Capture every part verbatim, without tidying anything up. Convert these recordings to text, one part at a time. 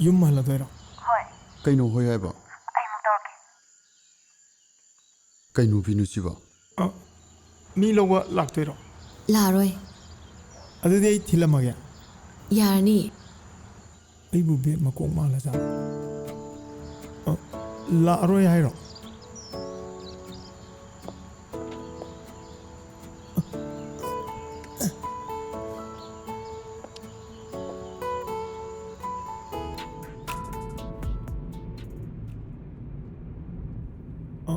ꯌꯨꯝ ꯍꯜꯂꯗꯣꯏꯔꯣ? ꯍꯣꯏ꯫ ꯀꯩꯅꯣ ꯍꯣꯏ ꯍꯥꯏꯕꯣ? ꯑꯩ ꯑꯃꯨꯛ ꯇꯧꯔꯛꯀꯦ꯫ ꯀꯩ ꯅꯨꯄꯤꯅꯣ ꯁꯤꯕꯣ? ꯑ, ꯃꯤ ꯂꯧꯕ ꯂꯥꯛꯇꯣꯏꯔꯣ? ꯂꯥꯛꯑꯔꯣꯏ꯫ ꯑꯗꯨꯗꯤ ꯑꯩ ꯊꯤꯜꯂꯝꯃꯒꯦ꯫ ꯌꯥꯔꯅꯤ꯫ ꯑꯩꯕꯨ ꯕꯦꯠ ꯃꯀꯣꯛ ꯃꯥꯜꯂꯖꯥꯠꯂꯣ? ꯑ, ꯂꯥꯛꯑꯔꯣꯏ ꯍꯥꯏꯔꯣ? ꯑ꯫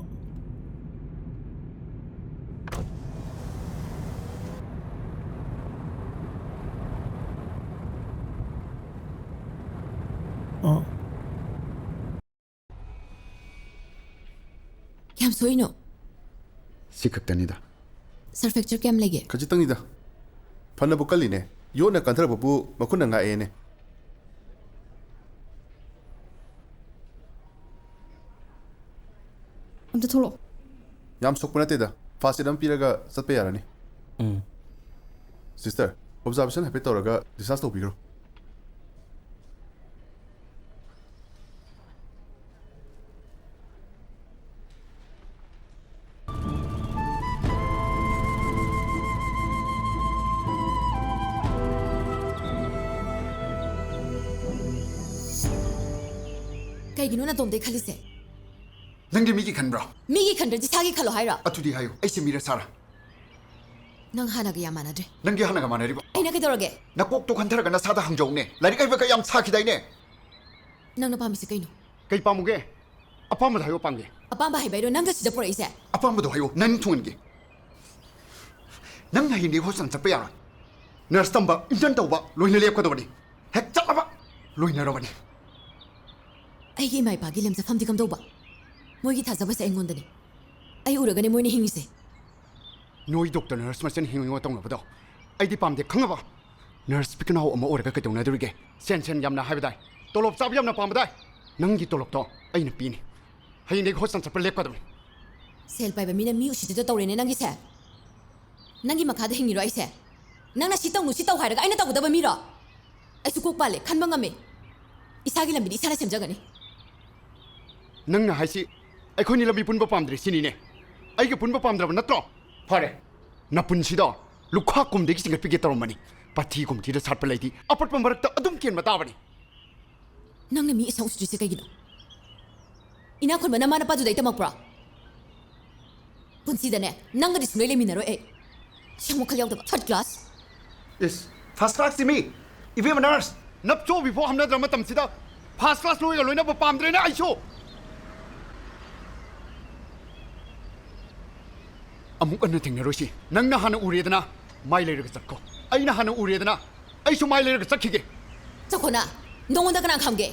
ꯑ꯫ ꯀꯌꯥꯝ ꯁꯣꯛꯏꯅꯣ? ꯁꯤ ꯈꯛꯇꯅꯤꯗ꯫ ꯁꯔꯐꯦꯛꯆꯔ ꯀꯌꯥꯝ ꯂꯩꯒꯦ? ꯈꯖꯤꯛꯇꯪꯅꯤꯗ꯫ ꯐꯅꯕꯨ ꯀꯜꯂꯤꯅꯦ꯫ ꯌꯣꯠꯅ ꯀꯟꯊꯔꯛꯄꯕꯨ ꯃꯈꯨꯠꯅ ꯉꯥꯛꯑꯦꯅꯦ꯫ ꯑꯝꯇ ꯊꯣꯛꯂꯛꯑꯣ꯫ ꯌꯥꯝ ꯁꯣꯛꯄ ꯅꯠꯇꯦꯗ꯫ ꯐꯥꯔꯁ ꯑꯦꯗ ꯑꯃ ꯄꯤꯔꯒ ꯆꯠꯄ ꯌꯥꯔꯅꯤ꯫ ꯎꯝ꯫ ꯁꯤꯁꯇꯔ, ꯑꯣꯕꯖꯥꯔꯕꯦꯁꯟ ꯍꯥꯏꯐꯦꯠ ꯇꯧꯔꯒ ꯗꯤꯁꯆꯥꯔꯖ ꯇꯧꯕꯤꯈ꯭ꯔꯣ꯫ ꯀꯩꯒꯤꯅꯣ ꯅꯇꯣꯝꯗꯩ ꯈꯜꯂꯤꯁꯦ? ꯅꯪꯗꯤ ꯃꯤꯒꯤ ꯈꯟꯕ꯭ꯔꯣ? ꯃꯤꯒꯤ ꯈꯟꯗ꯭ꯔꯗꯤ ꯏꯁꯥꯒꯤ ꯈꯜꯂꯣ ꯍꯥꯏꯔꯣ? ꯑꯗꯨꯗꯤ ꯍꯥꯏꯌꯨ, ꯑꯩꯁꯦ ꯃꯤꯔ ꯁꯥꯔ? ꯅꯪ ꯍꯥꯟꯅꯒ ꯌꯥꯝ ꯃꯥꯟꯅꯗ꯭ꯔꯦ꯫ ꯅꯪꯗꯤ ꯍꯥꯟꯅꯒ ꯃꯥꯟꯅꯔꯤꯕꯣ? ꯑꯩꯅ ꯀꯩꯗꯧꯔꯒꯦ? ꯅꯀꯣꯛꯇꯣ ꯈꯟꯊꯔꯒ ꯅꯁꯥꯗ ꯍꯪꯖꯧꯅꯦ꯫ ꯂꯥꯏꯔꯤꯛ ꯍꯩꯕꯒ ꯌꯥꯝ ꯁꯥꯈꯤꯗꯥꯏꯅꯦ? ꯅꯪꯅ ꯄꯥꯝꯃꯤꯁꯦ ꯀꯩꯅꯣ? ꯀꯩ ꯄꯥꯝꯃꯨꯒꯦ? ꯑꯄꯥꯝꯕꯗ ꯍꯥꯏꯌꯣ, ꯄꯥꯝꯒꯦ꯫ ꯑꯄꯥꯝꯕ ꯍꯥꯏꯕ ꯍꯥꯏꯔꯣ? ꯅꯪꯒ ꯁꯤꯗ ꯄꯨꯔꯛꯏꯁꯦ? ꯑꯄꯥꯝꯕꯗꯣ ꯍꯥꯏꯌꯣ, ꯅꯪ ꯊꯨꯡꯍꯟꯒꯦ꯫ ꯅꯪ ꯍꯌꯦꯡꯗꯒꯤ ꯍꯣꯁꯄꯤꯇꯥꯜ ꯆꯠꯄ ꯌꯥꯔꯣꯏ꯫ ꯅꯔꯁ ꯇꯝꯕ, ꯏꯟꯇꯔꯟ ꯇꯧꯕ ꯂꯣꯏꯅ ꯂꯦꯞꯀꯗꯕꯅꯤ꯫ ꯍꯦꯛ ꯆꯠꯂꯕ ꯂꯣꯏꯅꯔꯕꯅꯤ꯫ ꯑꯩꯒꯤ ꯏꯃꯥ ꯏꯄꯥꯒꯤ ꯂꯦꯝꯖꯐꯝꯗꯤ ꯀꯝꯗꯧꯕ? ꯃꯣꯏꯒꯤ ꯊꯥꯖꯕꯁꯦ ꯑꯩꯉꯣꯟꯗꯅꯤ꯫ ꯑꯩ ꯎꯔꯒꯅꯦ ꯃꯣꯏꯅ ꯍꯤꯡꯉꯤꯁꯦ꯫ ꯅꯣꯏ ꯗꯣꯛꯇꯔ ꯅꯔꯁ ꯃꯁꯦꯟ ꯍꯤꯡꯉꯣ ꯇꯧꯅꯕꯗꯣ ꯑꯩꯗꯤ ꯄꯥꯝꯗꯦ, ꯈꯪꯉꯕ? ꯅꯔꯁ ꯄꯤꯛꯅꯥꯎ ꯑꯃ ꯑꯣꯏꯔꯒ ꯀꯩꯗꯧꯅꯗꯣꯔꯤꯒꯦ? ꯁꯦꯟ, ꯁꯦꯟ ꯌꯥꯝꯅ ꯍꯥꯏꯕꯗꯥꯏ? ꯇꯣꯂꯣꯞ ꯆꯥꯕ ꯌꯥꯝꯅ ꯄꯥꯝꯕꯗꯥꯏ? ꯅꯪꯒꯤ ꯇꯣꯂꯣꯞꯇꯣ ꯑꯩꯅ ꯄꯤꯅꯤ꯫ ꯍꯌꯦꯡꯗꯒꯤ ꯍꯣꯁꯄꯤꯇꯥꯜ ꯆꯠꯄ ꯂꯦꯞꯀꯗꯕꯅꯤ꯫ ꯁꯦꯜ ꯄꯥꯏꯕ ꯃꯤꯅ ꯃꯤ ꯎꯁꯤꯠꯇꯗ ꯇꯧꯔꯦꯅꯦ ꯅꯪꯒꯤꯁꯦ꯫ ꯅꯪꯒꯤ ꯃꯈꯥꯗ ꯍꯤꯡꯉꯤꯔꯣ ꯑꯩꯁꯦ? ꯅꯪꯅ ꯁꯤ ꯇꯧꯅꯨ, ꯁꯤ ꯇꯧ ꯍꯥꯏꯔꯒ ꯑꯩꯅ ꯇꯧꯒꯗꯕ ꯃꯤꯔꯣ? ꯑꯩꯁꯨ ꯀꯣꯛ ꯄꯥꯜꯂꯦ, ꯈꯟꯕ ꯉꯝꯃꯦ꯫ ꯏꯁꯥꯒꯤ ꯂꯝꯕꯤꯗꯤ ꯏꯁꯥꯅ ꯁꯦꯝꯖꯒꯅꯤ꯫ ꯅꯪꯅ ꯍꯥꯏꯁꯤ ꯑꯩꯈꯣꯏꯅꯤ ꯂꯝꯕꯤ ꯄꯨꯟꯕ ꯄꯥꯝꯗ꯭ꯔꯦ ꯁꯤꯅꯤꯅꯦ? ꯑꯩꯒ ꯄꯨꯟꯕ ꯄꯥꯝꯗ꯭ꯔꯕ ꯅꯠꯇ꯭ꯔꯣ? ꯐꯔꯦ, ꯅꯄꯨꯟꯁꯤꯗꯣ ꯂꯨꯈꯥ ꯀꯨꯝꯗꯒꯤ ꯆꯤꯡꯈꯠꯄꯤꯒꯦ ꯇꯧꯔꯝꯕꯅꯤ꯫ ꯄꯥꯊꯤ ꯀꯨꯝꯊꯤꯗ ꯁꯥꯠꯄ ꯂꯩꯗꯤ ꯑꯄꯠꯄ ꯃꯔꯛꯇ ꯑꯗꯨꯝ ꯀꯦꯟꯕ ꯇꯥꯕꯅꯤ꯫ ꯅꯪꯅ ꯃꯤ ꯑꯁꯥꯎ ꯎꯁꯤꯠꯇ꯭ꯔꯤꯁꯦ ꯀꯩꯒꯤꯅꯣ? ꯏꯅꯥꯛ ꯈꯨꯟꯕ ꯅꯃꯥ ꯅꯄꯥꯗꯨꯗꯩ ꯇꯝꯃꯛꯄ꯭ꯔꯣ? ꯄꯨꯟꯁꯤꯗꯅꯦ, ꯅꯪꯒꯗꯤ ꯁꯨꯡꯂꯩ ꯂꯩꯃꯤꯟꯅꯔꯣꯏ ꯑꯩ꯫ ꯁꯦꯝ ꯋꯥꯈꯜ ꯌꯥꯎꯗꯕ, ꯊꯥꯔꯠ ꯀ꯭ꯂꯥꯁ꯫ ꯏꯁ, ꯐꯥꯔꯁ ꯀ꯭ꯂꯥꯁꯁꯤ ꯃꯤ, ꯏꯕꯦꯝꯃ ꯅꯔꯁ, ꯅꯞꯆꯣꯕꯤꯐꯥꯎ ꯍꯥꯞꯅꯗ꯭ꯔ ꯃꯇꯝꯁꯤꯗ ꯐꯥꯔꯁ ꯀ꯭ꯂꯥꯁ ꯅꯣꯏꯒ ꯂꯣꯏꯅꯕ ꯄꯥꯝꯗ꯭ꯔꯦꯅ ꯑꯩꯁꯨ꯫ ꯑꯃꯨꯛ ꯍꯟꯅ ꯊꯦꯡꯅꯔꯣꯏꯁꯤ꯫ ꯅꯪꯅ ꯍꯥꯟꯅ ꯎꯔꯦꯗꯅ, ꯃꯥꯏ ꯂꯩꯔꯒ ꯆꯠꯈꯣ꯫ ꯑꯩꯅ ꯍꯥꯟꯅ ꯎꯔꯦꯗꯅ, ꯑꯩꯁꯨ ꯃꯥꯏ ꯂꯩꯔꯒ ꯆꯠꯈꯤꯒꯦ꯫ ꯆꯈꯣꯅ, ꯅꯉꯣꯟꯗ ꯀꯅꯥ ꯈꯪꯒꯦ?